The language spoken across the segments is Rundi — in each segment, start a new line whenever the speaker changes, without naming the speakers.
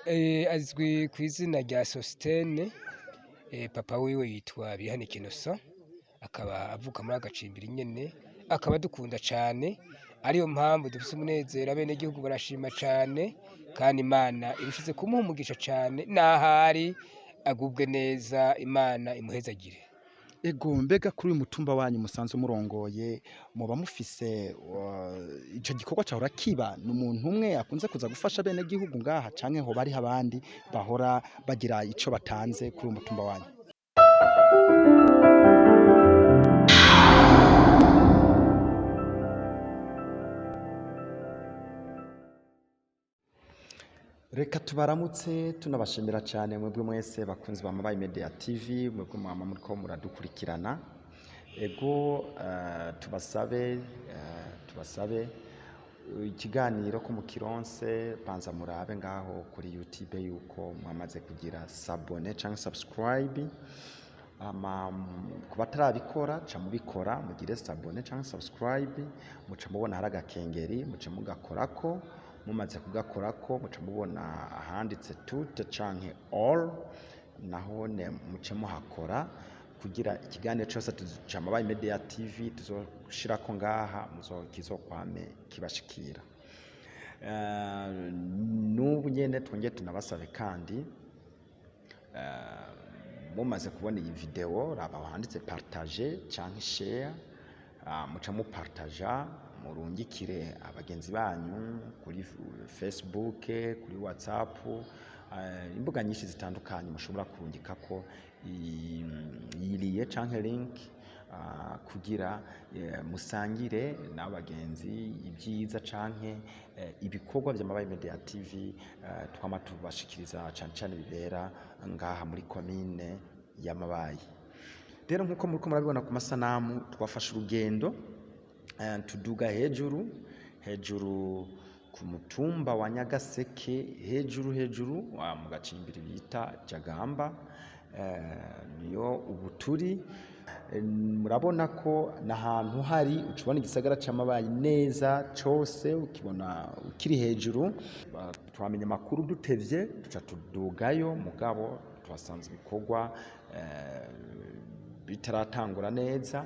Azwi ku izina rya Sositene. Papa wiwe yitwa Bihanike Innocent, akaba avuka muri Agacimbiri nyene, akaba adukunda cane, ariyo mpamvu dufise umunezero. Abenegihugu barashima cane, kandi Imana irushize kumuha umugisha cane, n'ahari agubwe neza, Imana imuhezagire.
Ego, mbega kuri uyu mutumba wanyu musanzwe murongoye, muba mufise ico gikorwa cahora kiba ni umuntu umwe akunze kuza gufasha bene gihugu ngaha, canke hoba hariho abandi bahora bagira ico batanze kuri uyu mutumba wanyu? Reka tubaramutse tunabashimira cyane mwebwe mwese bakunzi ba Mabayi Media TV, mwebwe mwama muriko muradukurikirana. Ego, tubasabe ikiganiro ko mukironse, banza murabe ngaho kuri YouTube yuko mwamaze kugira s'abonner canke subscribe. Ama ku batarabikora, ca mubikora, mugire s'abonner canke subscribe, muca mubona hari agakengeri, muca mugakorako. Mumaze kugakorako, muca mubona ahanditse toutes canke all, nahone muce muhakora kugira ikiganiro cose ca Mabayi Media TV tuzoshirako ngaha kizokwame kibashikira. N'ubu nyene twongere tunabasabe kandi, mumaze kubona iyi video, raba aho handitse partager canke share, muca mupartaja, murungikire abagenzi banyu kuri Facebook, kuri WhatsApp, imbuga nyinshi zitandukanye mushobora kurungikako iyi lien canke link, kugira musangire n'abagenzi ibyiza canke ibikorwa vya Mabayi Media TV twama tubashikiriza, cane cane bibera ngaha muri komine ya Mabayi. Rero nk'uko muriko murabibona ku masanamu, twafashe urugendo, tuduga hejuru hejuru ku mutumba wa Nyagaseke, hejuru hejuru mu gacimbiri bita Jagamba, niyo ubu turi. Murabona ko n'ahantu hari uca ubona igisagara c'Amabayi neza cose, ukibona ukiri hejuru. Twamenya amakuru dutevye, duca tudugayo, mugabo tuhasanze ibikorwa bitaratangura neza.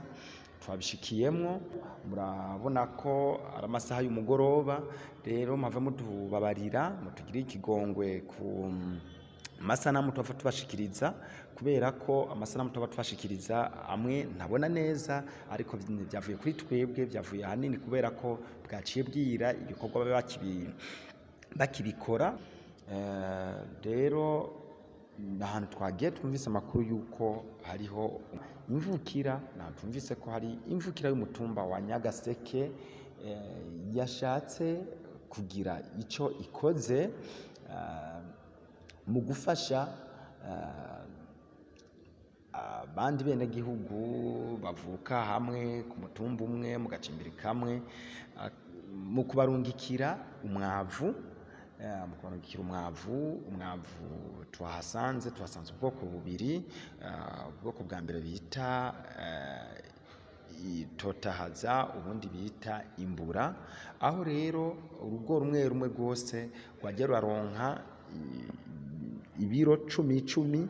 Twabishikiyemwo, murabona ko ari amasaha y'umugoroba. Rero mpave mutubabarira, mutugirire ikigongwe ku masanamu tuba tubashikiriza, kubera ko amasanamu tuba tubashikiriza amwe ntabona neza, ariko vyavuye kuri twebwe, vyavuye ahanini kubera ko bwaciye bwira, ibikorwa baba bakibikora. Rero ni ahantu twagiye twumvise amakuru y'uko hariho imvukira, ni ahantu twumvise ko hari imvukira y'umutumba wa Nyagaseke yashatse kugira ico ikoze mu gufasha abandi benegihugu bavuka hamwe ku mutumba umwe, mu gacimbiri kamwe, mu kubarungikira umwavu. Mu kubarungikira umwavu. Umwavu tuhasanze ubwoko bubiri: ubwoko bwa mbere bita Totahaza, ubundi bita Imbura. Aho rero urugo rumwe rumwe rwose rwagiye ruraronka ibiro cumi cumi,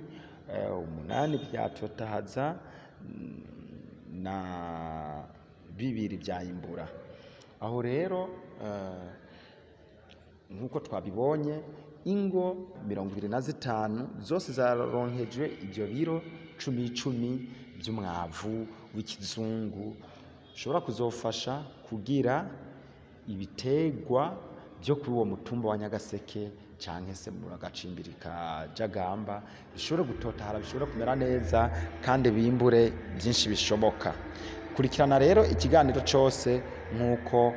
8 vya Totahaza na 2 vya Imbura. Aho rero nk'uko twabibonye, ingo 25 zose zaronkejwe ivyo biro cumi cumi vy'umwavu w'ikizungu, ushobora kuzofasha kugira ibiterwa vyo kuri uwo mutumba wa Nyagaseke canke se mu gacimbiri ka Jagamba bishobore gutotahara, bishobore kumera neza, kandi bimbure vyinshi bishoboka. Kurikirana rero ikiganiro cose nk'uko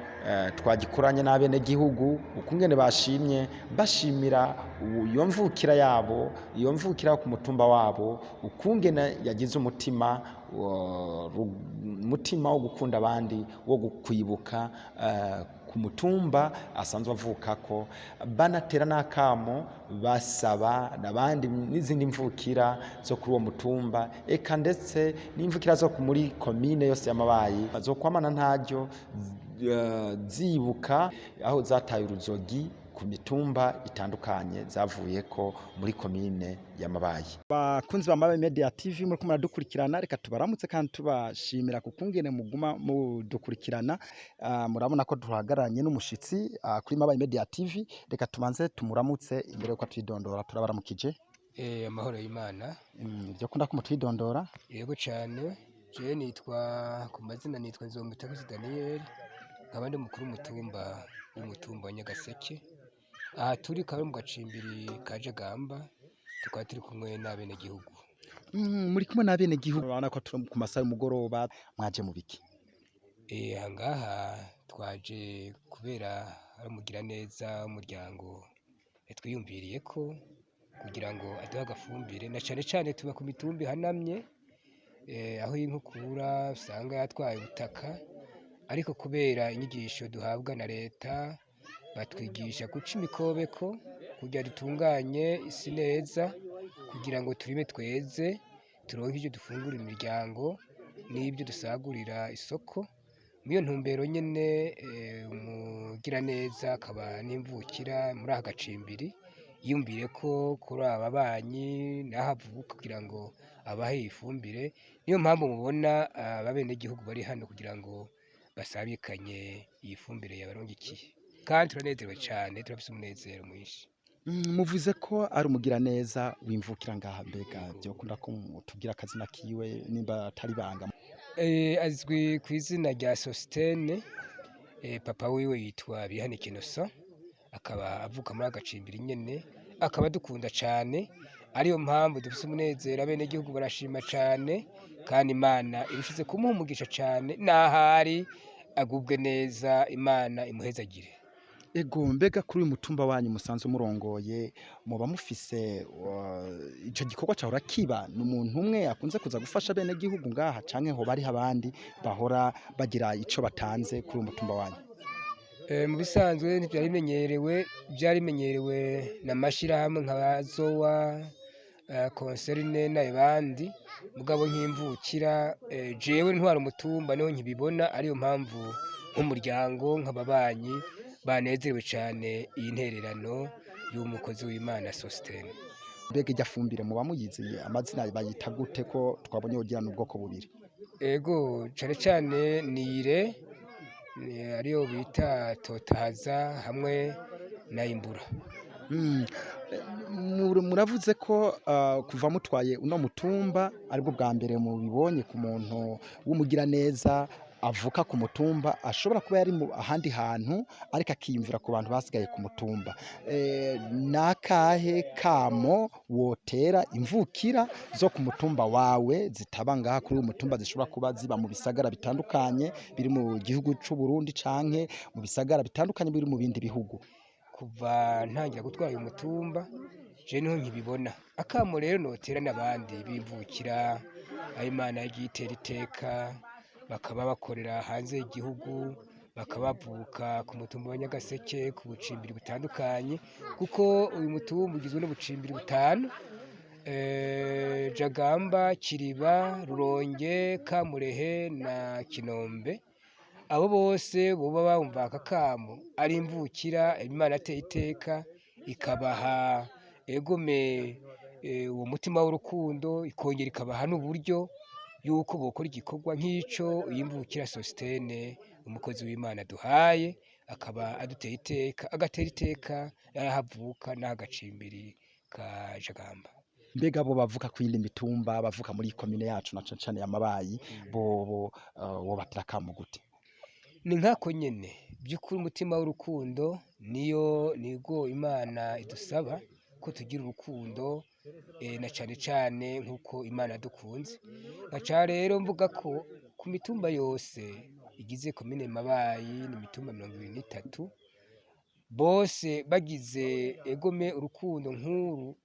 twagikoranye n'abenegihugu, ukungene bashimye, bashimira iyo mvukira yabo, iyo mvukira yo ku mutumba wabo, ukungene yagize umutima wo gukunda abandi, wo kwibuka ku mutumba asanzwe avukako. Banatera n'akamo, basaba n'abandi n'izindi mvukira zo kuri uwo mutumba, eka ndetse n'imvukira zo muri komine yose y'Amabayi, zo kwamana ntaryo zibuka aho zataye uruzogi. ku mitumba itandukanye zavuyeko muri komine ya Mabayi.
Bakunzi ba Mabayi Media TV, muriko muradukurikirana, reka tubaramutse kandi tubashimira kukungene muguma mudukurikirana. Murabona ko duhagararanye n'umushitsi kuri Mabayi Media TV. Reka tubanze tumuramutse imbere yuko twidondora. Turabaramukije.
Amahoro y'Imana.
Ivyo kunda ko mutwidondora.
Yego cane, jewe nitwa ku mazina nitwa Nzomutakuzi Daniel, nkaba ndi umukuru w'umutumba w'umutumba wa Nyagaseke. Aha turi akaba ari mu gacimbiri ka Jagamba, tukaba turi kumwe n'abenegihugu.
Muri kumwe n'abenegihugu, urabona ko turi ku masaha y'umugoroba. Mwaje mu biki?
Aha ngaha twaje kubera ari umugiraneza w'umuryango yatwiyumviriye ko kugira ngo aduhe agafumbire, na cane cane tuba ku mitumba ihanamye, aho inkukura usanga yatwaye ubutaka, ariko kubera inyigisho duhabwa na leta batwigisha guca imikobeko kugira dutunganye isi neza, kugira ngo turime tweze turonke ivyo dufungurira imiryango n'ibyo dusagurira isoko. Muri iyo ntumbero nyene, umugiraneza akaba n'imvukira muri aka gacimbiri yiyumviriye ko kuri aba banyi n'aho avuka kugira ngo abahe ifumbire. Niyo mpamvu mubona abenegihugu bari hano kugira ngo basabikanye iyi fumbire yabarungikiye, kandi turanezerewe cane, turafise umunezero mwinshi.
Muvuze ko ari umugiraneza w'imvukira ngaha, mbega vyokunda ko mutubwira akazina kiwe nimba atari banga?
Azwi kw'izina rya Sositene, papa wiwe yitwa Bihanike Innocent, akaba avuka muri aka gacimbiri nyene, akaba adukunda cane, ariyo mpamvu dufise umunezero, abenegihugu barashima cane, kandi Imana irushize kumuha umugisha cane, n'ahari agubwe neza, Imana imuhezagire.
Ego, mbega kuri uyu mutumba wanyu musanzwe murongoye, muba mufise ico gikorwa cahora kiba ni umuntu umwe akunze kuza gufasha bene gihugu ngaha, canke hoba hariho abandi bahora bagira ico batanze kuri uyu mutumba wanyu?
Mu bisanzwe ntivyari bimenyerewe, vyari bimenyerewe na mashirahamwe nka Zowa, Concerne n'abandi, mugabo nk'imvukira, jewe ntwara umutumba niho nkibibona, ariyo mpamvu nk'umuryango nk'ababanyi banezerewe cane iyi ntererano y'umukozi w'Imana Sositene.
Mbega irya fumbire muba muyizi amazina, bayita gute, ko twabonye wogira n'ubwoko bubiri?
Ego, cane cane nire ariyo bita totahaza hamwe na imbura.
Muravuze ko kuva mutwaye uno mutumba aribwo bwa mbere mubibonye ku muntu w'umugiraneza avuka ku mutumba, ashobora kuba yari mu ahandi hantu ariko akiyumvira ku bantu basigaye ku mutumba. Nakahe kamo wotera imvukira zo ku mutumba wawe zitaba ngaha kuri uyu mutumba, zishobora kuba ziba mu bisagara bitandukanye biri mu gihugu c'u Burundi canke mu bisagara bitandukanye biri mu bindi bihugu?
Kuva ntangira gutwara uyu mutumba je niho nkibibona. Akamo rero notera n'abandi bimvukira aho Imana yagiye itera iteka, bakaba bakorera hanze y'igihugu, bakaba bavuka ku mutumba wa Nyagaseke ku bucimbiri butandukanye, kuko uyu mutumba ugizwe n'ubucimbiri butanu: Jagamba, Kiriba, Ruronge, Kamurehe na Kinombe. Abo bose boba bumva aka kamo ari imvukira Imana yateye iteka ikabaha egome uwo mutima w'urukundo, ikongera ikabaha n'uburyo yuko bokora igikorwa nk'ico iyi mvukira Sositene umukozi w'Imana duhaye, akaba aduteye iteka, agatera iteka n'aho avuka n'aho agacimbiri ka Jagamba.
Mbega bo bavuka kw'iyindi mitumba, bavuka muri komine yacu na cane cane ya Mabayi, bobo wobatera akamo gute?
Ni nkako nyene, by'ukuri umutima w'urukundo niyo nigo Imana idusaba ko tugira urukundo, na cane cane nkuko Imana yadukunze. Nkaca rero mvuga ko ku mitumba yose igize komine Mabayi, ni imitumba 23, bose bagize egome urukundo nk'uru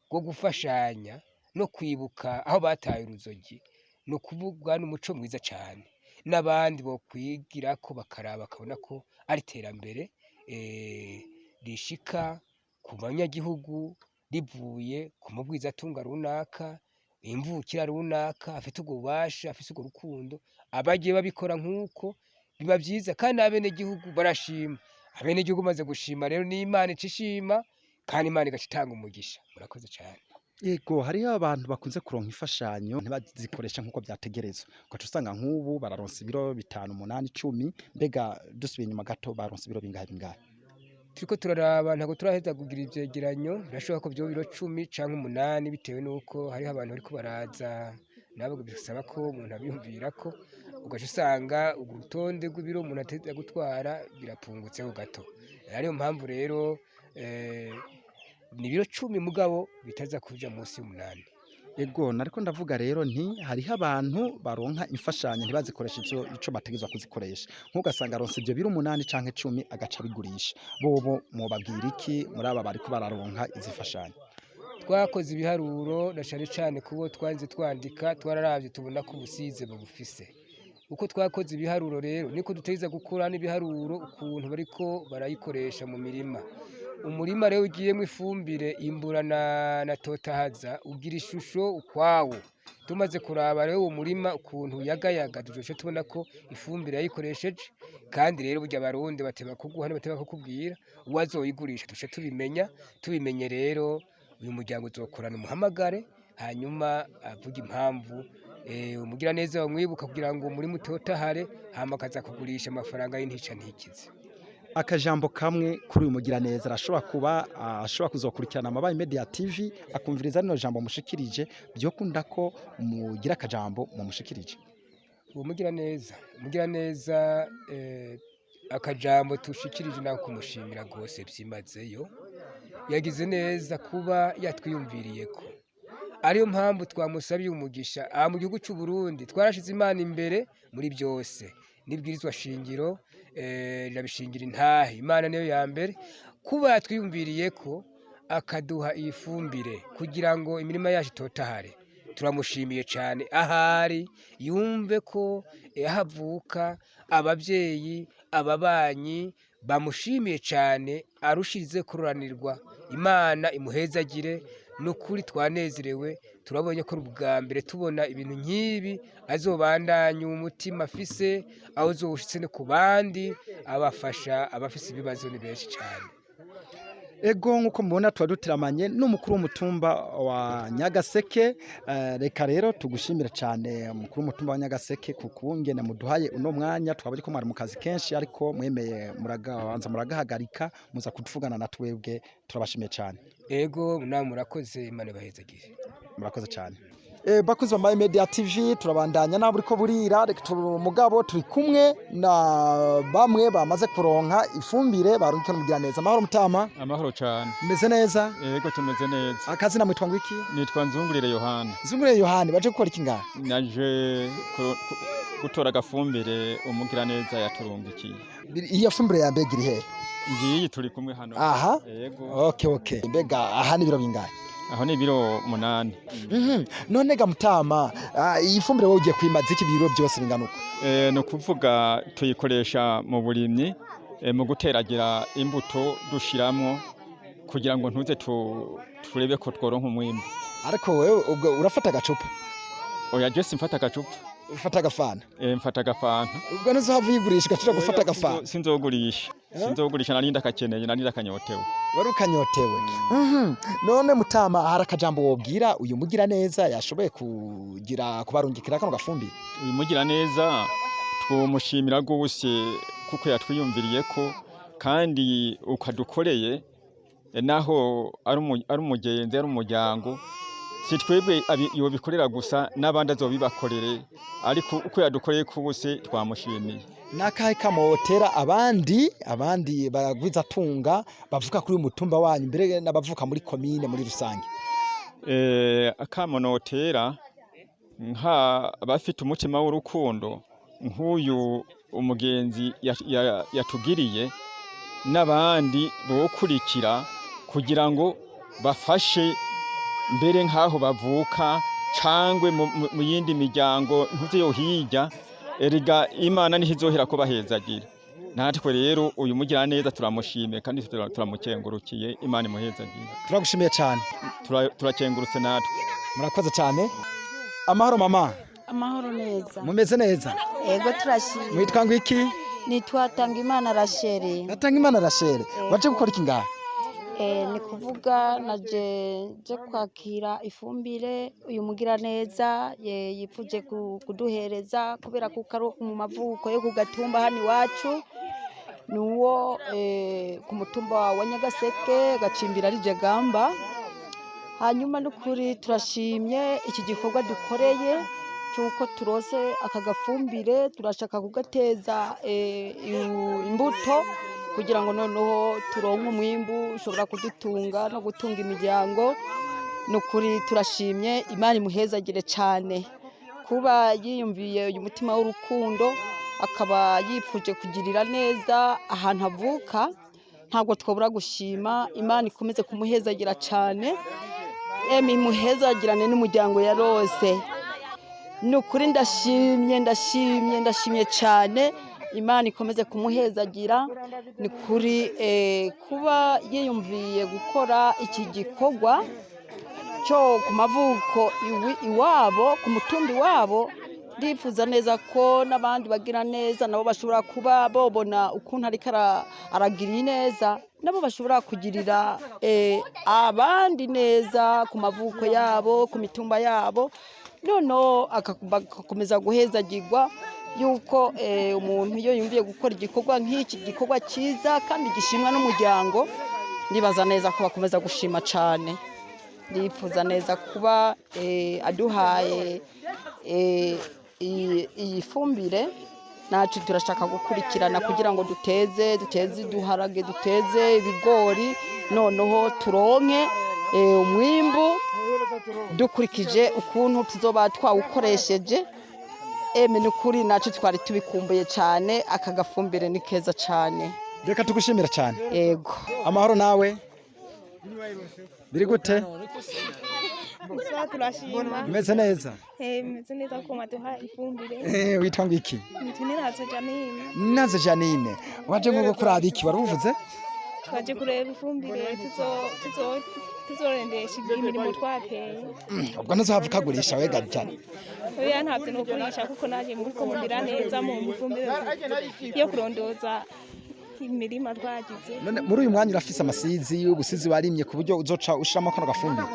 rwo gufashanya no kwibuka aho bataye uruzogi, ni ukuvuga n'umuco mwiza cane, n'abandi bokwigirako bakaraba bakabona ko ari iterambere rishika ku banyagihugu rivuye ku mugwizatunga runaka, imvukira runaka afite ubwo bubasha, afise urwo rukundo, abagiye babikora nk'uko biba vyiza, kandi n'abenegihugu barashima. Abenegihugu bamaze gushima rero n'Imana ica ishima, kandi Imana igaca itanga umugisha. Murakoze cane.
Yego, hariho abantu bakunze kuronka imfashanyo ntibazikoresha nk'uko vyategerezwa, ugaca usanga nk'ubu bararonsa ibiro 5, 8, 10. Mbega dusubiye inyuma gato, baronse ibiro bingahe bingahe?
Turiko turaraba, ntabwo turaheza kugira ivyegeranyo. Birashoboka ko vyoba ibiro 10 canke 8, bitewe n'uko hariho abantu bariko baraza nabo bisaba ko umuntu abiyumvirako, ugaca usanga urutonde rw'ibiro umuntu ategerezwa gutwara birapfungutseho gato. Ariyo mpamvu rero ni ibiro 10, mugabo bitaza kuja munsi y'8.
Ego, nariko ndavuga rero nti hariho abantu baronka imfashanyo ntibazikoreshe ico bategerezwa kuzikoresha, nk'ugasanga aronse ivyo biro 8 canke 10 agaca abigurisha. Bobo mwobabwira iki muri aba bariko bararonka izi mfashanyo?
Twakoze ibiharuro na cane cane kubo twanze twandika, twararavye tubona ko ubusize babufise. Uko twakoze ibiharuro rero niko dutegerezwa gukora n'ibiharuro ukuntu bariko barayikoresha mu mirima. Umurima rero ugiyemwo ifumbire imbura na totahaza ugira ishusho ukwawo. Tumaze kuraba rero uwo murima ukuntu uyagayaga, tuzoca tubona ko ifumbire yayikoresheje. Kandi rero burya Abarundi bateba kuguha ntibateba kukubwira, uwo azoyigurisha tuce tubimenya. Tubimenye rero, uyu muryango uzokorana umuhamagare, hanyuma avuge impamvu umugiraneza bamwibuka kugira ngo umurima utotahare, hama akaza kugurisha amafaranga y'intica ntikize.
Akajambo kamwe kuri uyu mugiraneza, arashobora kuba ashobora kuzokurikirana Amabaye Media TV akumviriza rino jambo mushikirije, vyokunda ko mugira akajambo mumushikirije.
Uwo mugiraneza, akajambo tushikirije nako kumushimira rwose vyimazeyo. Yagize neza kuba yatwiyumviriyeko, ariyo mpamvu twamusabiye umugisha. Aha mu gihugu c'u Burundi twarashize Imana imbere muri byose, n'ibwirizwa shingiro rirabishingira intahe. Imana niyo ya mbere. Kuba yatwiyumviriyeko akaduha iyi fumbire kugira ngo imirima yacu itotahare, turamushimiye cane. Ahari yumve ko aho avuka, abavyeyi, ababanyi bamushimiye cane, arushirize kuroranirwa. Imana imuhezagire. Nukuri twanezerewe, turabonye ko ari ubwa mbere tubona ibintu nk'ibi. Azobandanya umutima afise aho uzoshitse no ku bandi, abafasha abafise ibibazo ni benshi cane.
Ego, nkuko mubona tuba duteramanye n'umukuru w'umutumba wa Nyagaseke. Reka rero tugushimire cyane, umukuru w'umutumba wa Nyagaseke, ku kungene muduhaye uno mwanya. Twabonye ko mwari mu kazi kenshi, ariko mwemeye muragabanza muragahagarika muza kutuvugana na twebwe. Turabashimiye cyane.
Ego, namwe murakoze, Imana ibahezagire.
Murakoze cyane. Bakunzi ba Mayi Media TV, turabandanya nabo buriko burira. Reka mugabo turi kumwe na bamwe bamaze kuronka ifumbire barungika n'umugiraneza. Amahoro, mutama?
Amahoro cyane.
Meze neza?
Yego, tumeze neza.
Akazina mwitwa ngo iki?
Nitwa Nzungurire Yohana.
Zungurire Yohani, baje gukora iki ngaha?
Naje gutora agafumbire umugiraneza yaturungikiye.
Iyo fumbire ya mbega iri hehe?
Ngiyi, turi kumwe hano.
Aha.
Yego.
Okay, mbega aha ni ibiro bingahe?
Aho ni ibiro 8.
None ga mutama, iyi fumbire wowe ugiye kwimaza iki biro byose bingana uko?
Ni ukuvuga tuyikoresha mu burimyi, mu guteragira imbuto dushiramwo kugira ngo ntuze turebe ko tworonka umwimbu.
Ariko wewe ubwo urafata agacupa?
Oya, je simfata agacupa.
Ufata agafanta?
Mfata agafanta.
Ubwo ntuzohava uyigurisha ugacira gufata agafanta?
Sinzogurisha.
Eh?
Sinzogurisha, nari ndakakeneye, nari ndakanyotewe.
Wari ukanyotewe. None mutama, hari akajambo wobwira uyu mugira neza yashoboye kugira kubarungikira kano gafumbire?
Uyu mugiraneza twomushimira rwose kuko yatwiyumviriye ko kandi ukadukoreye, naho ari umugenzi, ari umuryango, si twebwe yobikorera gusa, n'abandi azobibakorere, ariko uko yadukoreye kose twamushimiye.
Nakahe kamotera abandi bagwizatunga bavuka kuri uyu mutumba wanyu, mbere n'abavuka muri komine muri rusange?
Akamo notera nka abafite umutima w'urukundo nk'uyu umugenzi yatugiriye, n'abandi bokurikira kugira ngo bafashe mbere nk'aho bavuka cangwe mu yindi miryango ntuze yo hirya. Erega Imana niho izohera ko bahezagira. Natwe rero uyu mugiraneza turamushimiye kandi turamukengurukiye. Imana imuhezagire.
Turagushimiye cyane.
Turakengurutse natwe.
Murakoze cyane. Amahoro, mama?
Amahoro neza.
Mumeze neza?
Ego, turashima.
Mwitwa ngo iki?
Nitwa Tangimana Rachel.
Natangimana Rachel, waje gukora iki ngaha?
Ni kuvuga naje nje kwakira ifumbire uyu mugiraneza yipfuje kuduhereza kubera kuko ari mu mavuko yo ku gatumba hano iwacu, nuwo ku mutumba wa Nyagaseke Gacimbira ari Gamba. Hanyuma n'ukuri turashimye iki gikorwa dukoreye cy'uko turose aka gafumbire, turashaka kugateza imbuto kugira ngo noneho turonke umwimbu ushobora kudutunga no gutunga imiryango. Nukuri turashimye, Imana imuhezagire cyane kuba yiyumviye uyu mutima w'urukundo, akaba yipfuje kugirira neza ahantu avuka. Ntabwo twabura gushima, Imana ikomeze kumuhezagira cyane, emwe imuhezagirane n'umuryango yarose. Ni ukuri ndashimye, ndashimye, ndashimye cyane, Imana ikomeze kumuhezagira. Ni kuri kuba yiyumviye gukora iki gikorwa cyo ku mavuko iwabo, ku mutumba iwabo. Ndifuza neza ko n'abandi bagira neza nabo bashobora kuba bobona ukuntu ariko aragira ineza, nabo bashobora kugirira abandi neza ku mavuko yabo, ku mitumba yabo, noneho bagakomeza guhezagirwa yuko umuntu iyo yumviye gukora igikorwa nk'iki, gikorwa cyiza kandi gishimwa n'umuryango, ndibaza neza ko bakomeza gushima cyane. Ndifuza neza kuba aduhaye iyi fumbire, nacu turashaka gukurikirana kugira ngo duteze uduharage, duteze ibigori, noneho turonke umwimbu dukurikije ukuntu tuzoba twawukoresheje. Eme ni ukuri nacu twari tubikumbuye cyane, aka gafumbire ni keza cyane.
Reka tugushimira cyane.
Yego.
Amahoro nawe, biri gute?
Gusa turashima.
Umeze neza?
Meze neza ko maduha ifumbire.
Witwa ngo iki?
Nitwa Janine.
Naze Janine, waje ngo kuraba iki wari uvuze?
Twaje kureba ifumbire tuzorendesha imirimo twateye.
Ubwo ntuzohava ukagurisha wega cyane?
Oya, ntabyo nogurisha kuko naje muri ko mugira neza mu ifumbire yo kurondoza imirima twagize.
None muri uyu mwanya urafise amasizi y'ubusizi warimye ku buryo uzoca ushiramo kano gafumbire?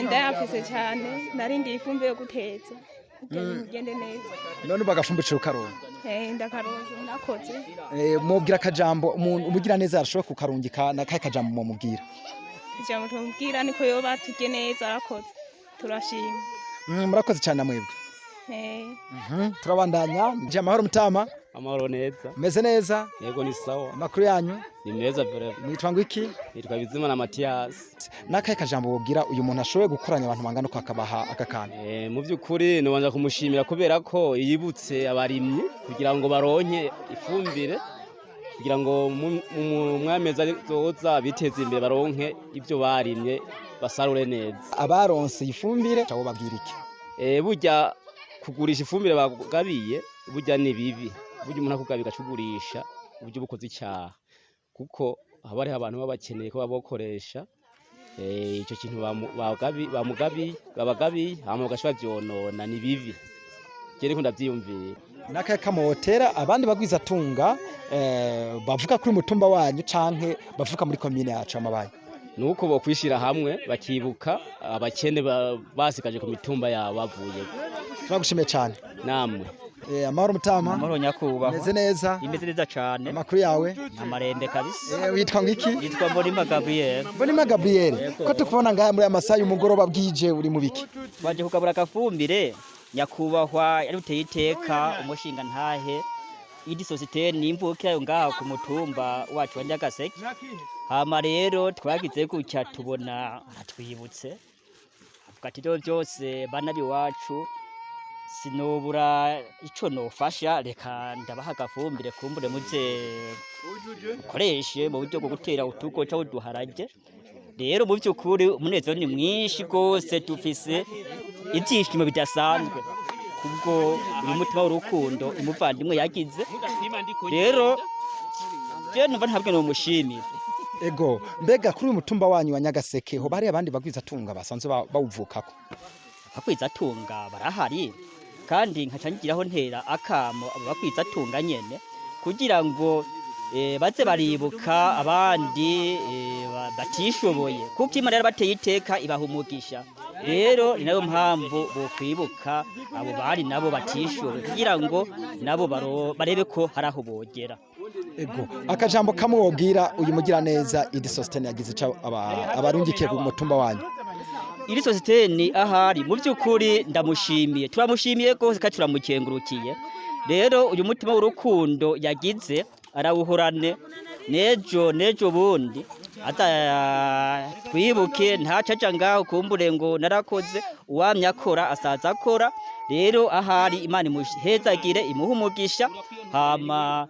Ndayafise cyane, narindiye ifumbire yo guteza kugira ngo bigende neza.
None ubu agafumbire ukaronka?
Ndakaronse, nakoze.
Mubwira akajambo umuntu umugira neza arashobora kukarungika, na kahe kajambo mumubwira?
Ijambo tumubwira niko yoba turye neza, arakoze, turashima.
Murakoze cyane na mwebwe. Turabandanya. Nje amahoro mutama.
Amahoro neza.
Meze neza?
Yego, ni sawa.
Amakuru yanyu?
Ni meza vraiment.
Mwitwa ngo iki?
Nitwa Bizimana Mathias.
Nakahe kajambo wobwira uyu muntu ashoboye gukoranya abantu bangana uko akabaha aka kantu?
Mu by'ukuri nobanza kumushimira kubera ko yibutse abarimyi kugira ngo baronke ifumbire, kugira ngo mu mwamezi azoza biteze imbere, baronke ibyo barimye, basarure neza.
Abaronse ifumbire wobabwira iki?
Burya kugurisha ifumbire bagabiye burya ni bibi. Burya umuntu akugabiye ugacugurisha, burya uba ukoze icyaha, kuko haba hariho abantu baba bakeneye ko babokoresha ico kintu bamugabiye, babagabiye, hama bagaca bavyonona, ni bibi. Je niko ndavyiyumvira.
Nakahe kamotera abandi bagwizatunga bavuka kuri mutumba wanyu canke bavuka muri komine yacu Amabaye?
Nuko bokwishira hamwe bakibuka abakene basigaje ku mitumba yabo bavuyeko.
Turagushimiye cyane.
Namwe.
Amahoro mutama.
Amahoro nyakubahwa.
Meze neza?
Imeze neza cane.
Amakuru yawe?
Amarembe kabisa.
Witwa ngo iki?
Nitwa Mbonimpa Gabriel.
Mbonimpa Gabriel, ko tukubona ngaha muri aya masaha y'umugoroba bwije, uri mu biki?
Twaje kugabura agafumbire nyakubahwa yari uteye iteka umushinga ntahe idi sosiyete n'imvukira yo ngaha ku mutumba wacu wa Nyagaseke. Hama rero twagize gutya tubona aratwibutse, avuga ati ibyo byose bana biwacu sinobura ico nofasha, reka ndabaha agafumbire kumbure muze mukoreshe mu buryo bwo gutera utugo cyangwa uduharage. Rero mu by'ukuri umunezero ni mwinshi rwose, dufise ibyishimo bidasanzwe kubwo uyu mutima w'urukundo umuvandimwe yagize. Rero je numva ntabwo nomushimira.
Ego, mbega kuri uyu mutumba wanyu wa Nyagaseke hoba hari abandi bagwizatunga basanzwe bawuvukako?
Abagwizatunga barahari, kandi nkaca ngiraho ntera akamo abo bagwizatunga nyene Kugira ngo baze baribuka abandi batishoboye, kuko Imana yarabateye iteka ibaha umugisha. Rero ni nayo mpamvu bokwibuka abo bari nabo batishoboye, kugira ngo nabo barebe ko hari aho bogera.
Ego, akajambo kamwe wobwira uyu mugiraneza Idi Sosthene yagize ico abarungikiye ku mutumba wanyu.
Iri Sositeni ahari, mu by'ukuri ndamushimiye, turamushimiye rwose kandi turamukengurukiye. Rero uyu mutima w'urukundo yagize arawuhorane, nejo nejo bundi ata twibuke, ntacaca ngaho kumbure ngo narakoze. Uwamye akora asaza akora. Rero ahari, Imana imuhezagire, imuhe umugisha. Hama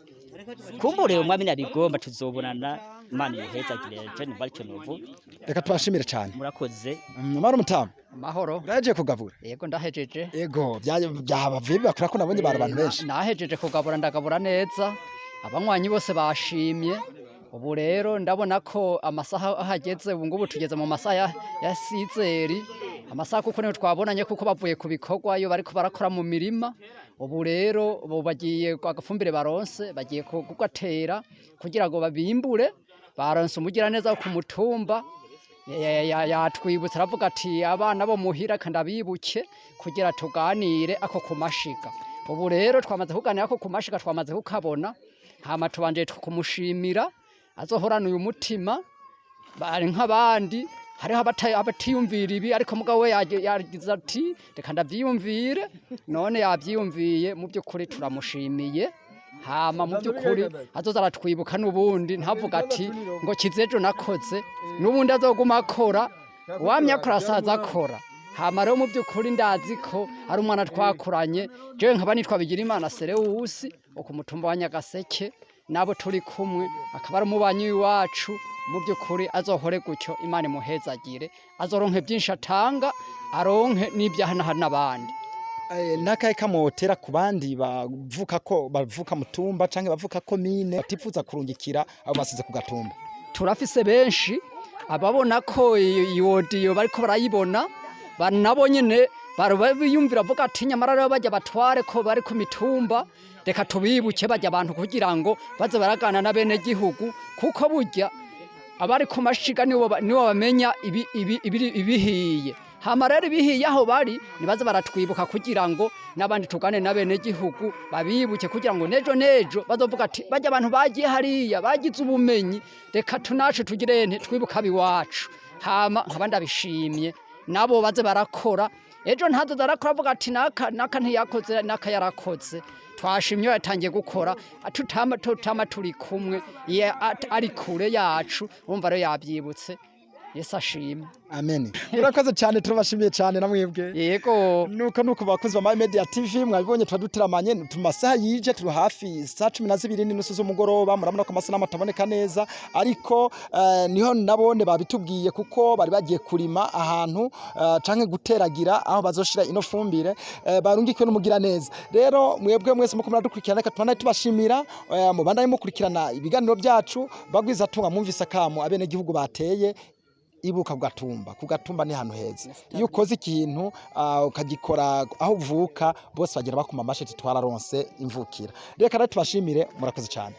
kumbure umwami nabigomba tuzobonana. Imana imuhezagire, je numva aricyo novuga.
Reka tubashimire cyane.
Murakoze.
Mara mutamu.
Amahoro.
Uraje kugabura?
Yego, ndahejeje.
Ego, byabavuye bibakura ko nabonye bari abantu benshi.
Nahejeje kugabura, ndagabura neza, abanywanyi bose bashimye. Ubu rero ndabona ko amasaha ahageze, ubu ngubu tugeze mu masaha ya 6h, amasaha kuko niyo twabonanye, kuko bavuye ku bikorwa iyo bariko barakora mu mirima. Ubu rero ubu bagiye agafumbire baronse bagiye kugatera kugira ngo babimbure. Baronse umugiraneza wo ku mutumba, yatwibutsa aravuga ati: "Abana bo muhira kandi abibuke kugira tuganire ako kumashiga." Ubu rero twamaze kuganira ako kumashiga, twamaze kukabona. Hama tubanje kumushimira, azohorana uyu mutima. Bari nk'abandi, hariho abatiyumvira ibi, ariko mugabo we yagize ati: "Reka ndavyiyumvire." None yavyiyumviye, mu by'ukuri turamushimiye. Hama mu by'ukuri azoza aratwibuka n'ubundi, ntavuga ati ngo kizejo nakoze, n'ubundi azoguma akora. Uwamye akora asaza akora. Hama rero mu by'ukuri ndazi ko ari umwana twakuranye. Jewe nkaba nitwa Bigirimana Serewusi wo ku mutumba wa Nyagaseke, nabo turi kumwe akaba ari umubanyi w'iwacu. Mu by'ukuri azohore gutyo, Imana imuhezagire, azoronke byinshi atanga, aronke n'ibyahanahana n'abandi.
Nakahe kamotera ku bandi bavuka ko bavuka mutumba canke bavuka komine batifuza kurungikira abo basize ku gatumba?
Turafise benshi ababona ko iyo audio bariko barayibona, nabo nyene biyumvira, avuga ati: "Nyamara rero bajya batware ko bari ku mitumba, reka tubibuke bajya abantu kugira ngo baze baragana na bene gihugu," kuko burya abari ku mashiga nibo bamenya ibihiye. Hama rero ibihiye aho bari nibaze baratwibuka kugira ngo n'abandi tugane na bene gihugu babibuke, kugira ngo nejo nejo bazovuga ati: "Bajya abantu bagiye hariya bagize ubumenyi, reka tunacu tugire nte twibuka abiwacu." Hama nkaba ndabishimye, nabo baze barakora, ejo ntazo zarakora avuga ati: "Naka naka ntiyakoze, naka yarakoze." Twashimye iyo yatangiye gukora, tutama turi kumwe, ye ari kure yacu. Urumva rero yabyibutse. Yesu ashimwe.
Amen, murakoze cyane, turabashimiye cyane namwebwe.
Yego.
Nuko bakozi ba My Media TV, mwabibonye tuba duteramanye tu masaha yije, turi hafi saa 12:30 z'umugoroba. Murabona ko amasanamu ataboneka neza, ariko niho nabone babitubwiye kuko bari bagiye kurima ahantu canke guteragira aho bazoshira ino fumbire barungikiwe n'umugira neza. Rero mwebwe mwese muko muradukurikirana, reka tubandanye tubashimira, mubandanye mukurikirana ibiganiro byacu. Bagwiza tunga, mwumvise akamo abene gihugu bateye: ibuka kugatumba. Kugatumba ni hantu heza. Iyo ukoze ikintu ukagikora aho uvuka, bose bagera bakuma amashyi, twararonse imvukira. Reka rero tubashimire, murakoze cyane.